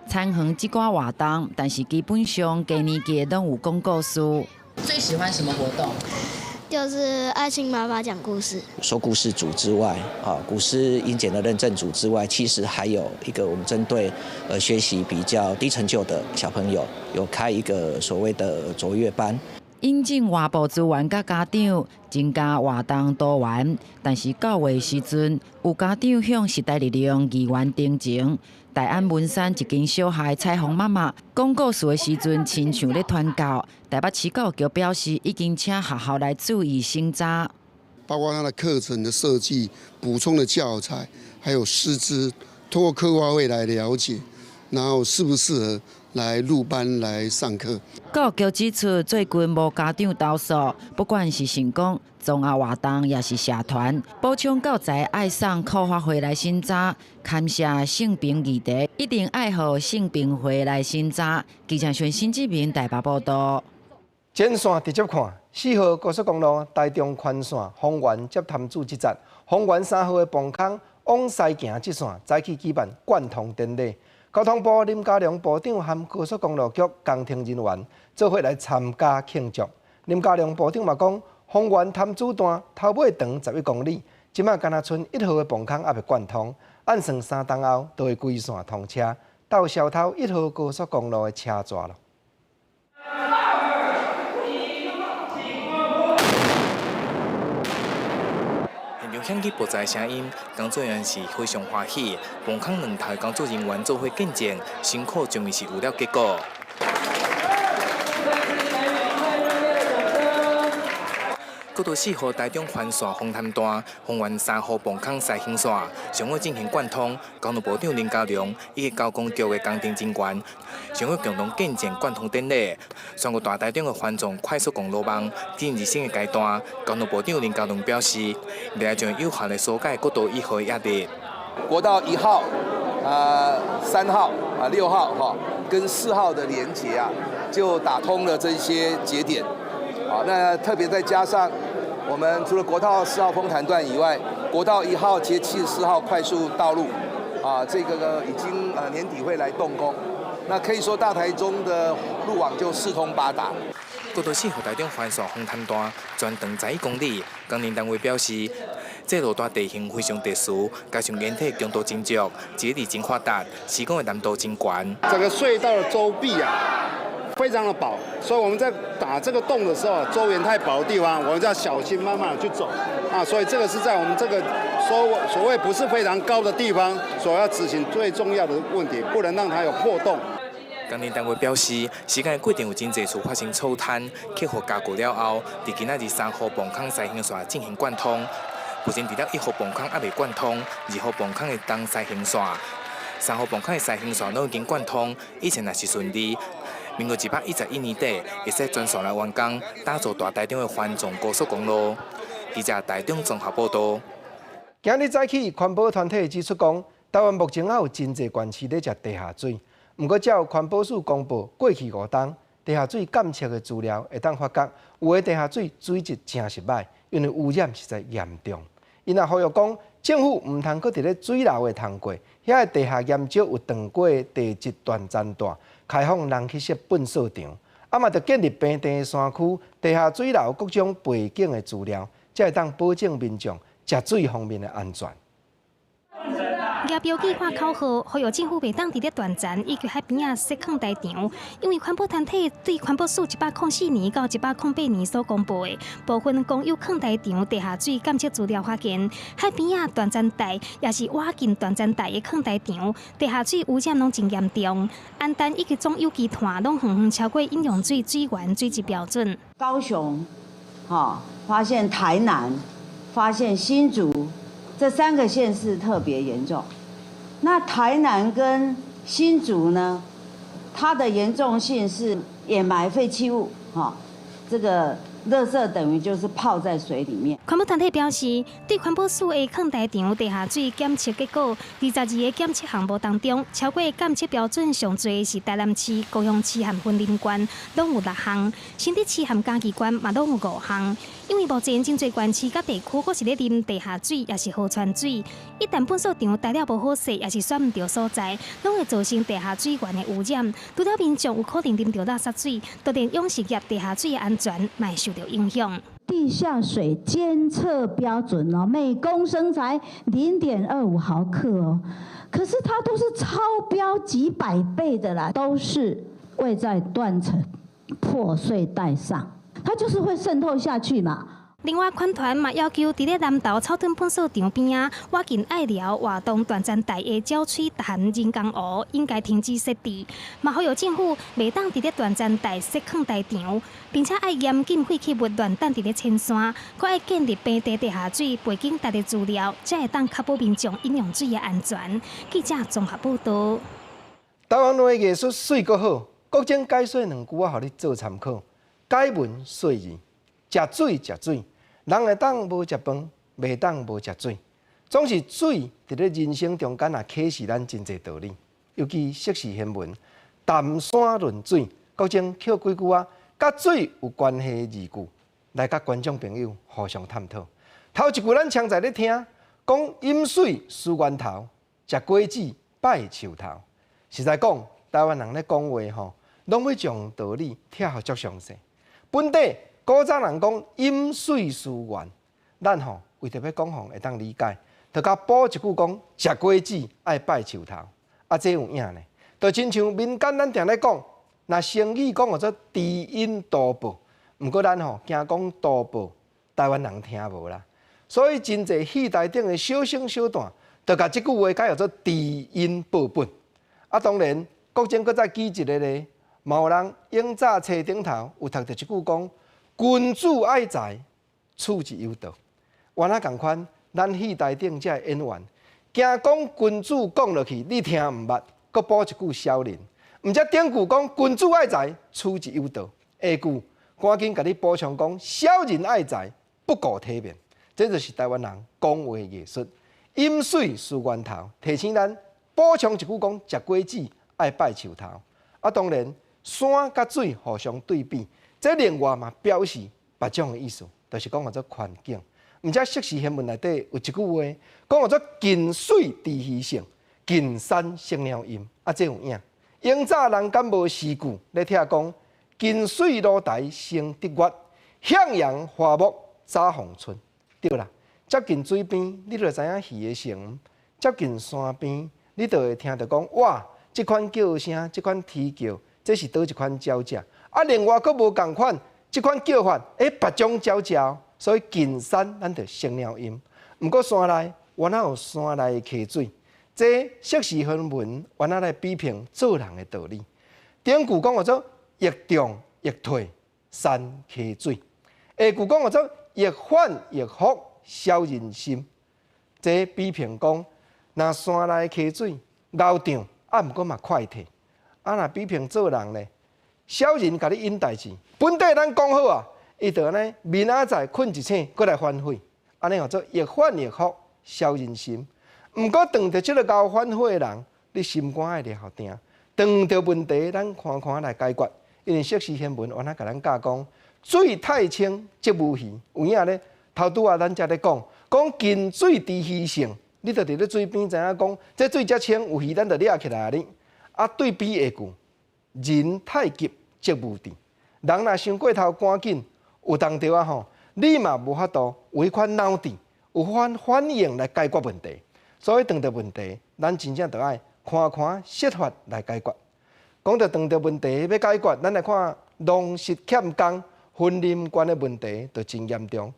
參與這寡活動，但是基本上低年級攏有講故事。最喜歡什麼活動？就是愛心媽媽講故事。說故事組之外，啊，古詩英檢的認證組之外，其實還有一個我們針對學習比較低成就的小朋友，有開一個所謂的卓越班。引進外部資源佮家長，增加活動多元。但是九月時陣，有家長向時代力量議員陳情。大安文山一間小學彩虹媽媽講故事的時陣，親像咧傳教。台北市教育局表示，已經請學校來注意審查，包括他的課程的設計、補充的教材，還有師資，透過課外會來了解，然後適不適合來入班來上課。教育局指出，最近無家長投訴，不管是成功綜合活動，抑是社團，補充教材愛送課發會來審查，牽涉性平議題，一定愛予性平會來審查。記者孫新志明台北報道。前線直接看，4號高速公路台中環線豐原接潭子這節，豐原3號的磅空往西行這線早起舉辦貫通典禮。交通部林佳龍部長和高速公路局工程人員做伙來參加慶祝。林佳龍部長嘛講，豐原潭子段頭尾長11公里，這馬干焦賰1號的磅空猶未貫通，按算3冬後就會規線通車，鬥消偷1號高速公路的車逝囉。響起爆炸聲音，工作人員是非常歡喜。磅空兩頭工作人員做伙見證，辛苦終於是有了結果。國道4號台中環線豐潭段、豐原3號磅空西行線上午進行貫通，交通部長林佳龍以及交工局的工程人員上午共同見證貫通典禮。全國大台中的環狀快速公路網進入新的階段，交通部長林佳龍表示，未來將有效的疏解國道1號的壓力。國道1號、3號、6號哈跟4號的連結啊，就打通了這些節點。好，那特別再加上我們除了國道4號豐潭段以外，國道1號接74號快速道路，啊，這個呢已經年底會來動工，那可以說大台中的路網就四通八達。國道4號台中環線豐潭段全長11公里，工程單位表示，這路段地形非常特殊，加上岩體強度真足，地理真發達，施工的難度真懸。整個隧道的周壁啊，非常的薄，所以我們在打這個洞的時候，周緣太薄的地方，我們就要小心慢慢的去走啊。所以這個是在我們這個所謂不是非常高的地方，所要執行最重要的問題，不能讓它有破洞。工程單位表示，時間過程有真濟處發生錯攤，克服加固了後，佇今仔日3號磅空西行線進行貫通。目前除了1號磅空猶未貫通，2號磅空的東西行線、3號磅空的西行線攏已經貫通，以前也是順利。民國111年底，會使全線來完工，打造大台中的環狀高速公路。記者台中綜合報道。今日早起，環保團體指出講，台灣目前還有真濟縣市咧食地下水。毋過，照環保署公布，過去5冬地下水監測的資料，會當發覺有的地下水水質誠實䆀，因為污染實在嚴重。𪜶也呼籲講，政府毋通閣佇咧水流會通過，遐个地下岩石有斷過地質斷層帶，開放人去設糞掃場，啊嘛，著建立平地山區地下水流各種背景的資料，才會當保證民眾食水方面的安全。舉標記喊口號，呼籲政府袂當佇咧斷層以及海邊仔設礦台場，因為環保團體對環保署104年到108年所公布的部分公有礦台場地下水監測資料發現，海邊仔斷層帶也是倚近斷層帶的礦台場，地下水污染攏真嚴重，氨氮以及總有機碳攏遠遠超過飲用水水源水質標準。高雄，發現台南，發現新竹，這三個縣市特別嚴重。那台南跟新竹呢，它的嚴重性是掩埋廢棄物，這個垃圾等於就是泡在水裡面。環保團體表示，對環保署的礦台場地下水檢測結果，22個檢測項目當中，超過檢測標準上濟是台南市、高雄市和雲林縣，攏有6項；新竹市和嘉義縣嘛攏有5項。因為目前真濟縣市佮地區，閣是咧啉地下水，抑是河川水。一旦糞掃場材料無好勢，抑是選毋著所在，攏會造成地下水源的污染。除了民眾有可能啉著垃圾水，就連養殖業地下水的安全嘛會受著影響。地下水監測標準哦，每公升才0.25毫克哦，可是它都是超標幾百倍的啦，都是位在斷層破碎帶上。它就是會滲透下去嘛。另外，環團嘛要求佇咧南投草屯噴水場邊仔，倚近隘寮活動斷層帶的鳥喙潭人工湖應該停止設置，嘛呼籲政府袂當佇咧斷層帶設礦台場，並且愛嚴禁廢棄物亂擲佇咧淺山，閣愛建立平地地下水背景台的資料，才會當確保民眾飲用水的安全。記者綜合報道。台灣話藝術媠閣好，國政解說兩句仔，予你做參考。解文說字，食水食水。人會當無食飯，袂當無食水。總是水佇咧人生中間啊，啟示咱真濟道理。尤其適時新聞，淡山論水，國政抾幾句仔，佮水有關係的字句，來佮觀眾朋友互相探討。頭一句咱常在咧聽，講飲水思源頭，食果子拜樹頭。實在講，台灣人咧講話吼，攏欲將道理拆予足詳細。本底古早人講飲水思源，咱吼為著欲講予會當理解，就共補一句講食果子愛拜樹頭，啊，這有影呢？就親像民間咱定咧講，若成語講號做知恩圖報，毋過咱吼驚講圖報，台灣人聽無啦，所以真濟戲台頂的小生小旦，就共這句話改號做知恩報本。啊，當然國政閣再舉一个例，嘛有人永早冊頂頭有讀著一句講。君子愛財，取之有道。原來仝款，咱戲台頂這演員，驚講君子講落去，你聽毋捌，閣補一句小人。毋才頂句講君子愛財，取之有道。下句趕緊共你補充講小人愛財，不顧體面。這就是台灣人講話藝術。飲水思源頭，提醒咱補充一句講食果子愛拜樹頭。啊，當然山佮水互相對比。這另外嘛表示別種的意思，就是講號做環境。毋才適時新聞內底有一句話，講號做近水知魚性，近山識鳥音。啊，這有影。永早人敢無詩句咧聽講，近水樓台先得月，向陽花木早逢春。對啦，接近水邊，你就會知影魚的性；接近山邊，你就會聽著講，哇，這款叫聲，這款啼叫，這是佗一款鳥隻。啊，另外閣無仝款，這款叫法，欸，別種鳥隻，所以近山咱就識鳥音。毋過山內，原來有山內的溪水，這適時新聞原來來比評做人的道理。頂句講號做欲漲欲退山溪水，下句講號做欲反欲覆小人心。這比評講，若山內溪水沤漲，啊，毋過嘛快退。啊，若比評做人咧。小人共你引代誌，本底咱講好啊，伊就按呢明仔載睏一醒，閣來反悔，按呢號做欲反欲覆小人心。毋過碰著這个𠢕反悔的人，你心肝愛掠予定。碰著問題，咱看看來解決。因為適時新聞原來共咱教講，水太清則無魚。有影咧，頭拄仔咱才咧講，講近水知魚性，你就佇咧水邊知影講，這水遮清有魚，咱就掠起來啊！哩啊，對比下句。人太急則無智，人若傷過頭趕緊，有當著啊吼，你嘛無法度有彼款腦智，有款反應來解決問題。所以碰著問題，咱真正著愛看看設法來解決。講著碰著問題欲解決，咱來看農食欠工、雲林縣的問題就真嚴重。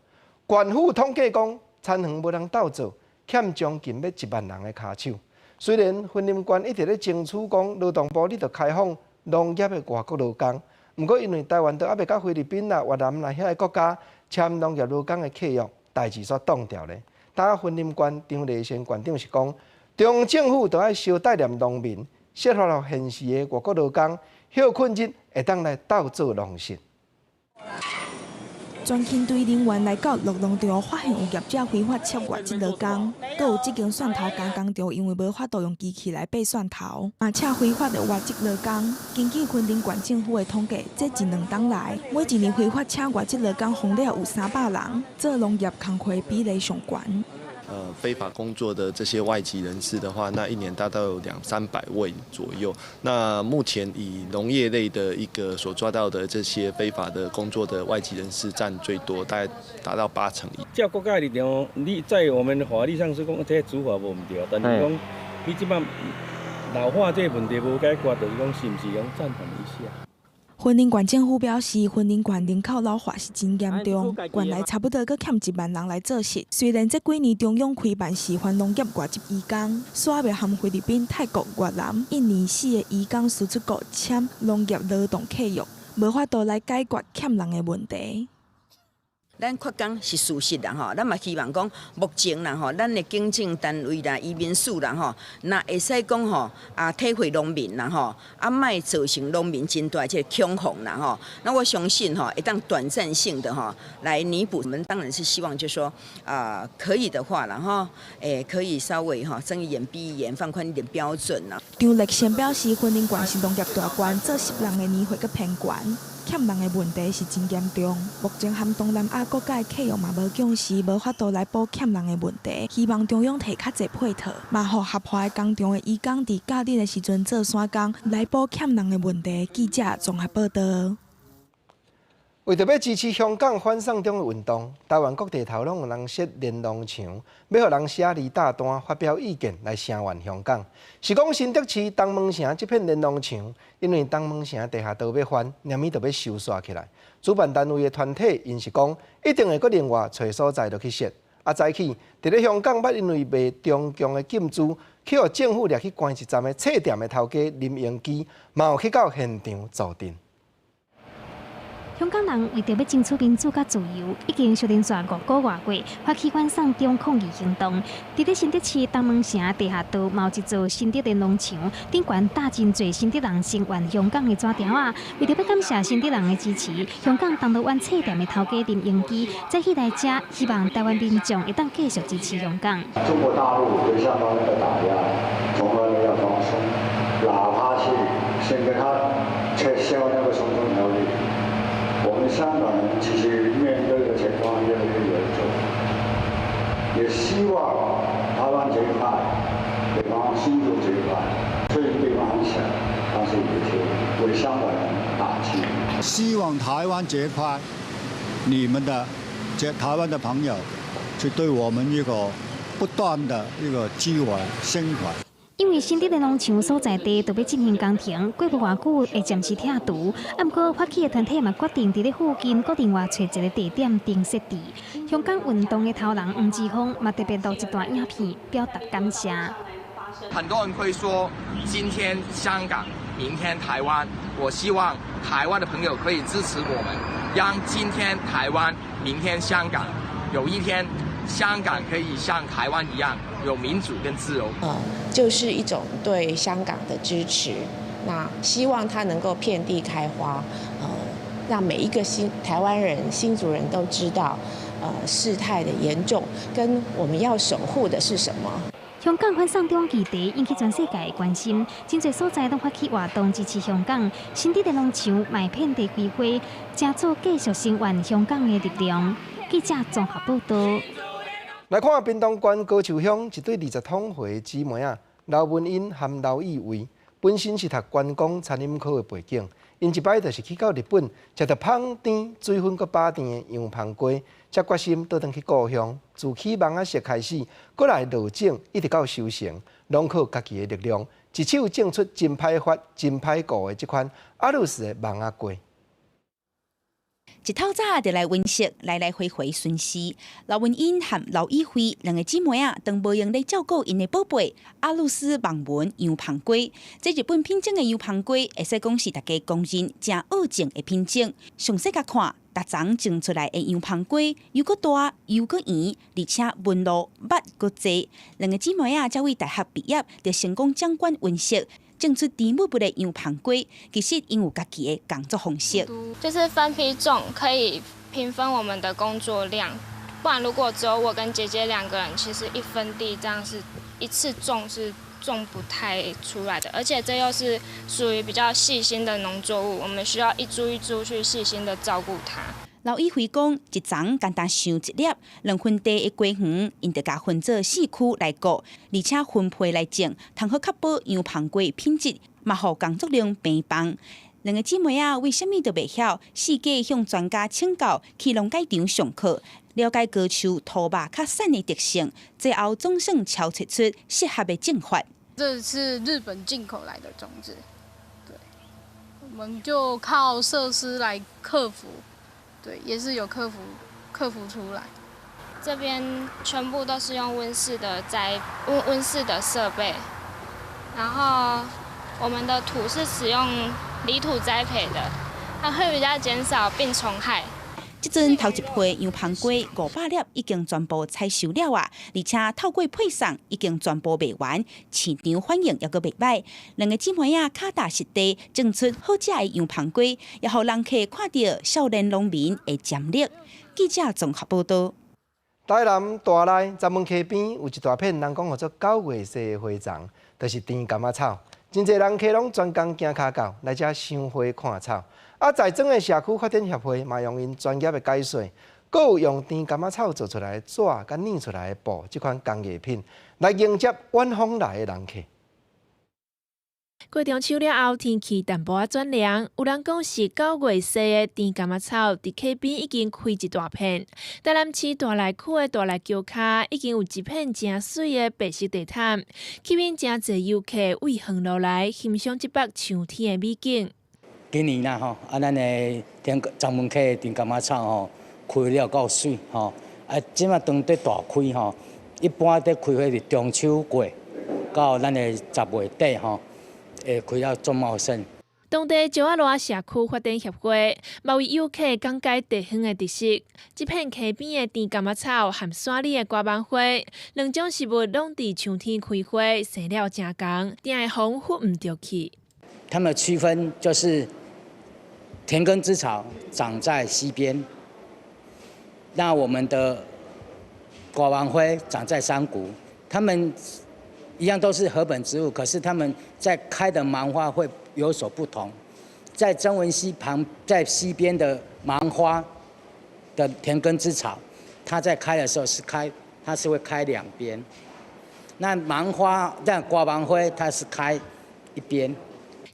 縣府統計講，田園無人鬥做，欠將近欲1萬人的跤手。雖然雲林縣一直咧爭取講勞動部，你著開放。農業的外國勞工，毋過因為台灣都猶未佮菲律賓啦、越南啦遐个國家簽農業勞工的契約，代誌煞擋掉咧。當雲林縣張麗仙縣長是講，中央政府著愛相帶念農民，設法予現時的外國勞工歇睏日會當來鬥做農事。全勤隊人員來到鹿農場，發現有業者非法撤外籍勞工，閣有這間蒜頭加工場因為無法度用機器來掰蒜頭，嘛請非法的外籍勞工。根據雲林縣政府的統計，這一兩冬來，每一年非法請外籍勞工予掠有300人，做農業工課比例上懸。非法工作的這些外籍人士的話，那一年大概有兩三百位左右。那目前以農業類的一個所抓到的這些非法的工作的外籍人士佔最多，大概達到8成。照國家的立場，你在我們法律上是講這處罰無毋對，但是講你這擺老化這個問題無解決，就是講是毋是講暫緩一下？雲林縣政府表示，雲林縣人口老化是真嚴重，縣內差不多閣欠1萬人來做穡。雖然這幾年中央開辦示範農業外籍移工，煞未和菲律賓、泰國、越南、印尼四个移工輸出國簽農業勞動契約，無法度來解決欠人的問題。咱缺工是事實啦吼，咱嘛希望講目前啦吼，咱的行政單位啦、移民署啦吼，若會使講吼啊體會農民啦吼，啊莫造成農民真大這個恐慌啦吼。那我相信吼，會當短暫性的吼來彌補。我們當然是希望就是說啊，可以的話啦吼，可以稍微吼睜一眼閉一眼，放寬一點標準啦。張力賢表示，雲林縣是農業大縣，做穡人的年歲閣偏懸。欠人的問題是真嚴重，目前和東南亞國家的契約嘛無共識，無法度來補欠人的問題。希望中央提較濟配套，嘛予合法的工廠的移工佇假日的時陣做散工，來補欠人的問題。記者綜合報道。為著欲支持香港反送中的運動，台灣各地頭攏有人設連儂牆，欲予人寫離大單發表意見來聲援香港。是講新竹市東門城這片連儂牆，因為東門城地下道欲翻，連咪就欲修紲起來。主辦單位的團體𪜶是講，一定會閣另外揣所在落去設。啊，早起佇咧香港，捌因為賣中共的禁書，去予政府掠去關一站的冊店的頭家林榮基，嘛有去到現場助陣。香港人為著欲爭取民主佮自由，已經相連續5個外月發起反送中抗議行動。佇咧新竹市東門城地下道，嘛有一座新竹連儂牆，頂懸貼真濟新竹人聲援香港的紙條仔。為著欲感謝新竹人的支持，香港銅鑼灣冊店的頭家林榮基早起來遮，希望台灣民眾會當繼續支持香港。中國大陸對香港人的打壓從來沒有放鬆，哪怕是先給他撤銷那個送中條例。我們香港人其實面對的情況越來越嚴重，也希望台灣這一塊，比方新竹這一塊，雖然地方很小，但是也是為香港人打氣。希望台灣這一塊，你們的這台灣的朋友，去對我們一個不斷的一個支援聲援。因為新竹連儂牆所在地都欲進行工程，過無偌久會暫時拆除。啊，毋過發起的團體嘛決定佇咧附近閣另外揣一个地點重設置。香港運動的頭人黃之鋒嘛特別錄一段影片表達感謝。很多人會說，今天香港，明天台灣。我希望台灣的朋友可以支持我們，讓今天台灣，明天香港，有一天香港可以像台灣一樣有民主跟自由。就是一種對香港的支持，那希望它能夠遍地開花，讓每一個新台灣人、新竹人都知道，事態的嚴重，跟我們要守護的是什麼。香港反送中議題引起全世界的關心，真濟所在攏發起活動支持香港。新竹連儂牆嘛遍地開花，成做繼續聲援香港的力量。記者綜合報道。來看屏東縣高樹鄉一對20通歲姊妹仔，劉文英和劉以偉，本身是讀觀光餐飲科的背景，𪜶一擺就是去到日本，食著芳甜水分閣飽甜的洋芳雞，才決心倒轉去故鄉。自起網仔色開始，閣來落種，一直到收成，攏靠家己的力量，一手種出真歹發、真歹顧的這款阿魯斯的網仔雞。一透早就來溫室，來來回回巡視。劉文英和劉以慧兩个姊妹仔，當無閒咧照顧𪜶的寶貝阿魯斯網紋洋芳雞。這日本品種的洋芳雞，會使講是大家公認誠好種的品種。詳細共看，逐叢種出來的洋芳雞又閣大又閣圓，而且紋路密閣濟。兩个姊妹仔才為大學畢業就成功掌管溫室。種出甜蜜蜜的洋芳雞，其實𪜶有家己的工作方式。就是分批種，可以平分我們的工作量。不然如果只有我跟姐姐兩個人，其實一分地這樣是一次種是種不太出來的。而且這又是屬於比較細心的農作物，我們需要一株一株去細心的照顧它。劉以輝講，一叢簡單想一粒2分地的雞園，𪜶就共分做四區來顧，而且分配來種，通好確保洋芳雞品質，嘛予工作量平放。兩个姊妹仔為啥物都袂曉，四界向專家請教，去農改場上課，了解高樹土肉較散的特性，最後總算敲出適合的種法。這是日本進口來的種子，對，我們就靠設施來克服，對，也是有克服出來。這邊全部都是用溫室的栽溫溫室的設備，然後我們的土是使用泥土栽培的，它會比較減少病蟲害。這陣頭一批洋芳瓜500粒已經全部採收了啊，而且透過配送已經全部賣完，市場反應猶閣袂䆀。兩個姊妹仔跤踏實地種出好食的洋芳瓜，也予人客看著少年農民的潛力。記者綜合報道。台南大內鏨文溪邊有一大片人講號做九月雪的花叢，就是甜柑仔草。真濟人客攏專工行跤到來遮賞花看草。啊，在莊的社區發展協會嘛用𪜶專業的解說，閣有用甜柑仔草做出來的紙佮染出來的布，這款工藝品來迎接遠方來的人客。過中秋了後，天氣淡薄仔轉涼，有人講是九月雪的甜柑仔草，佇溪邊已經開一大片。台南市大內區的大內橋跤已經有一片誠媠的白色地毯，吸引誠濟遊客為遠路來欣賞這幅秋天的美景。今年啦吼，啊，咱的甜鏨文溪的甜柑仔草吼，開了夠媠吼，啊，這馬當佇大開吼，一般佇開花佇中秋過到咱的10月底吼。會開了足茂盛。當地石仔羅社區發展協會嘛為遊客講解地方的特色。這片溪邊的甜柑仔草和山裡的瓜芒花，兩種植物攏佇秋天開花，生了誠仝，定會予風拂毋著去。他們區分就是田根之草長在溪邊，那我們的瓜芒花長在山谷，他們一樣都是禾本植物，可是他們在開的芒花會有所不同。在曾文溪旁，在溪邊的芒花的田根之草，它在開的時候是開，它是會開兩邊。那芒花，但瓜芒花它是開一邊。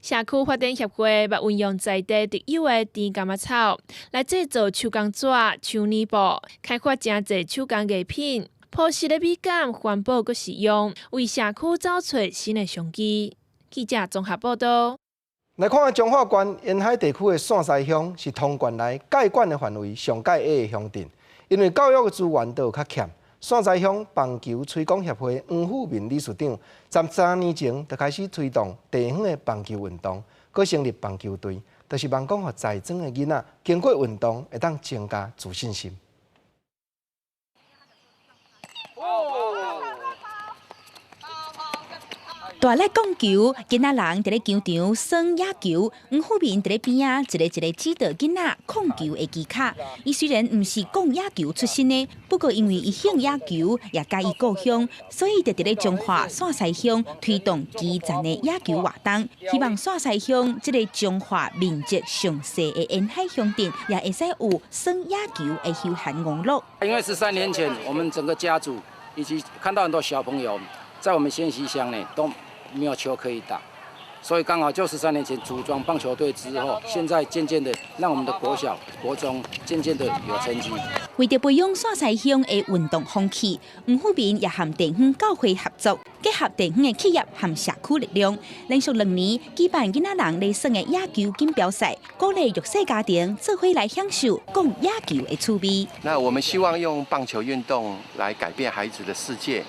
社區發展協會嘛運用在地特有的甜柑仔草來製作手工紙、手染布，開發誠濟手工藝品。樸實的美感，環保閣實用，為社區找出新的商機。記者綜合報道。來看彰化縣沿海地區的線西鄉是通縣內蓋管的範圍上蓋矮的鄉鎮，因為教育的資源都有較欠。線西鄉棒球推廣協會黃富民理事長，13年前就開始推動地方的棒球運動，閣成立棒球隊，就是望講予在莊的囡仔經過運動會當增加自信心。大力講球，囡仔人佇咧球場耍野球，黃富民佇咧邊仔一个一个指導囡仔控球的技巧。伊雖然毋是講野球出身的，不過因為伊興野球，也佮意故鄉，所以就佇咧彰化線西鄉推動基層的野球活動，希望線西鄉這个彰化面積上細的沿海鄉鎮，也會使有耍野球的休閒娛樂。因為13年前，我們整個家族以及看到很多小朋友在我們線西鄉呢，都沒有球可以打，所以剛好就13年前組裝棒球隊之後，現在漸漸的讓我們的國小、國中漸漸的有成績。為著培養線西鄉的運動風氣，黃富民也和地方教會合作，結合地方的企業和社區力量，連續2年舉辦囡仔人咧耍的野球錦標賽，鼓勵弱勢家庭做伙來享受講野球的趣味。那我們希望用棒球運動來改變孩子的世界。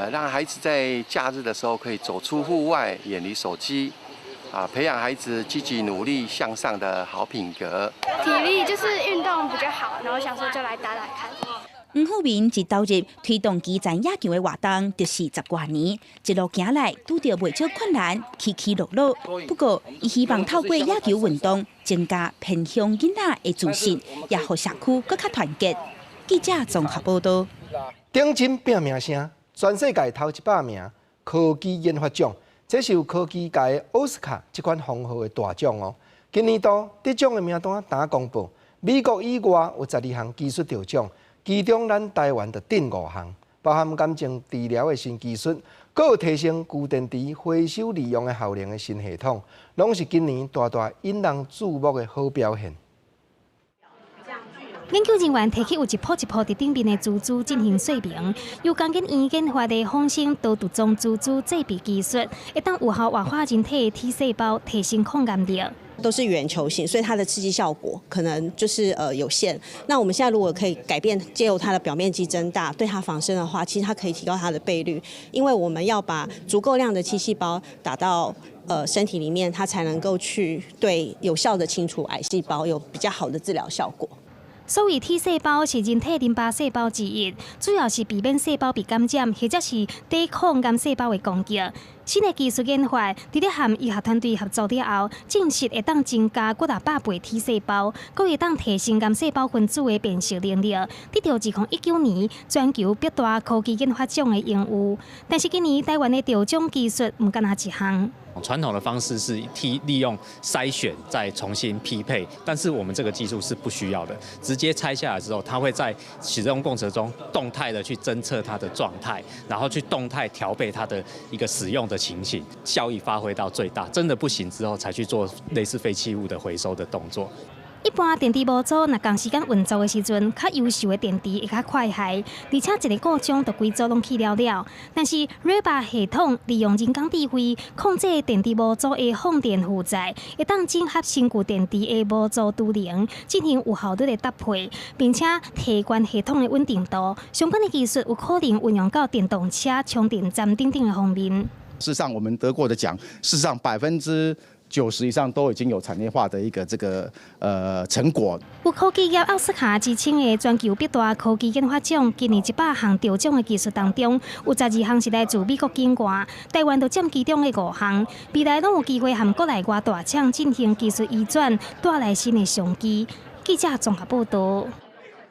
讓孩子在假日的時候可以走出戶外，遠離手機，啊，培養孩子積極努力向上的好品格。體力就是運動比較好，然後想說就來打打看。黃富民一投入推動基層野球的活動，就是十外年，一路行來拄著袂少困難，起起落落。不過，伊希望透過野球運動，增加偏鄉囡仔的自信，也予社區閣較團結。記者綜合報道。頂真拼名聲。全世界頭100名科技研發獎，這是有科技界的奧斯卡這款封號的大獎哦。今年度得獎的名單剛公布，美國以外有12項技術得獎，其中咱台灣就頂五項，包含癌症治療的新技術，閣有提升舊電池回收利用的效能的新系統，攏是今年大大引人注目的好表現。研究人員提起有一鋪一鋪佇頂面的珠珠進行說明，由工研院研發的仿生多毒種珠珠製備技術，會當有效活化人體的 T 細胞，提升抗癌力。都是圓球形，所以它的刺激效果可能就是有限。那我們現在如果可以改變，借由它的表面積增大，對它仿生的話，其實它可以提高它的倍率，因為我們要把足夠量的 T 細胞打到身體裡面，它才能夠去對有效的清除癌細胞，有比較好的治療效果。所謂 T 細胞是人體淋巴細胞之一，主要是避免細胞被感染，或者是抵抗癌細胞的攻擊。新的技術研發，佇咧和醫學團隊合作了後，證實會當增加幾若百倍 T 細胞，閣會當提升癌細胞分子的辨識能力，得著2019年全球百大科技研發獎的榮譽。但是今年台灣的得獎技術毋干焦一項。傳統的方式是利用篩選再重新匹配，但是我們這個技術是不需要的，直接拆下來之後，它會在使用過程中動態的去偵測它的狀態，然後去動態調配它的一個使用的情形，效益發揮到最大。真的不行之後，才去做類似廢棄物的回收的動作。一般電池模組若仝時間運作的時陣，較優秀的電池會較快壞，而且一個故障就規組攏去了了。但是 REBA 系統利用人工智慧控制電池模組的放電負載，會當整合新舊電池的模組儲能，進行有效率的搭配，並且提懸系統的穩定度。相關的技術有可能運用到電動車充電站等等的方面。事實上，我們得過的獎，事實上90%以上都已經有產業化的一個這個成果。有科技業奧斯卡之稱的全球百大科技研發獎，今年100項得獎的技術當中，有12項是來自美國境外，台灣就佔其中的5項。未來攏有機會和國內外大廠進行技術移轉，帶來新的商機。記者綜合報導。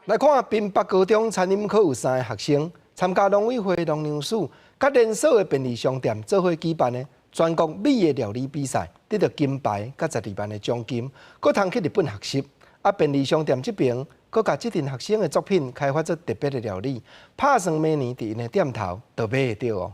來看屏北高中餐飲科有3个學生參加農委會農糧署佮連鎖的便利商店做伙舉辦的全國米的料理比賽，得著金牌佮12萬的獎金，閣通去日本學習。啊，便利商店這邊閣共這陣學生的作品開發出特別的料理，拍算明年佇𪜶的店頭就買會著哦。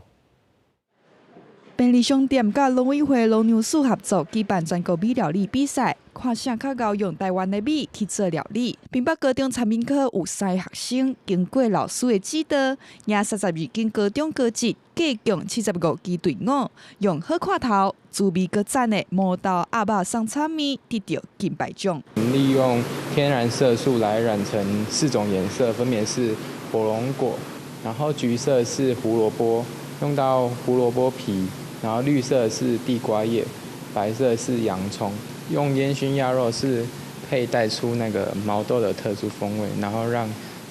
便利商店佮農委會農糧署合作舉辦全國米料理比賽，看誰較𠢕用台灣的米去做料理。屏北高中餐飲科有3个學生，經過老師的指導，贏32間高中高職，計共75支隊伍，用好看頭、滋味閣讚的毛豆鴨肉送炒麵得著金牌獎。利用天然色素來染成4種顏色，分別是火龍果，然後橘色是胡蘿蔔，用到胡蘿蔔皮。然後綠色是地瓜葉，白色是洋蔥。用煙燻鴨肉是可以帶出那個毛豆的特殊風味，然後讓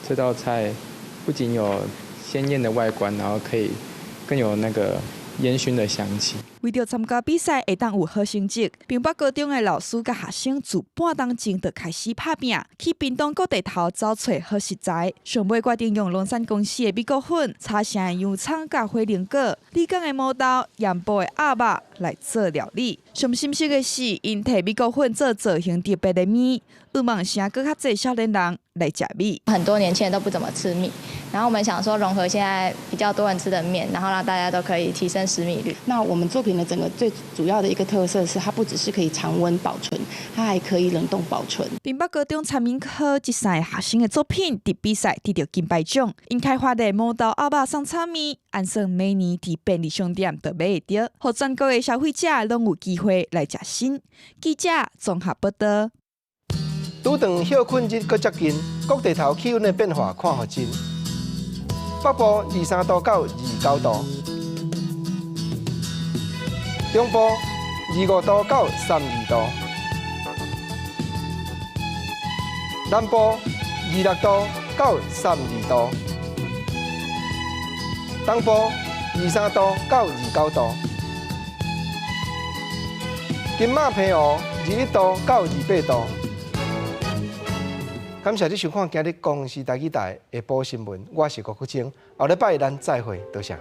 這道菜不僅有鮮豔的外觀，然後可以更有那個煙燻的香氣。為著參加比賽會當有好成績，屏北高中的老師佮學生自半冬前就開始拍拚，去屏東各地頭找揣好食材。上尾決定用龍山公司的米穀粉、茶城的洋蔥佮火龍果、里港的毛豆、鹽埔的鴨肉來做料理。上新鮮的是，𪜶提米穀粉做造型特別的麵，向望成閣較濟少年人來食米。很多年輕人都不怎麼吃米，然後我們想說融合現在比較多人吃的麵，然後讓大家都可以提升食米率。那我們作品的整個最主要的一個特色是，它不只是可以常溫保存，它還可以冷凍保存。屏北高中餐飲科這3个學生的作品，佇比賽得著金牌獎。𪜶開發的毛豆鴨肉送炒麵，按算明年佇便利商店就買會著，予全國的消費者攏有機會來食新。記者綜合報導。拄頓歇睏日閣接近，各地頭氣溫的變化看予真。北部23度到29度，中部25度到32度，南部26度到32度，東部23度到29度，金馬澎湖21度到28度。感謝你收看今日公視台語台下晡新聞，我是郭國清，後禮拜咱再會，多謝。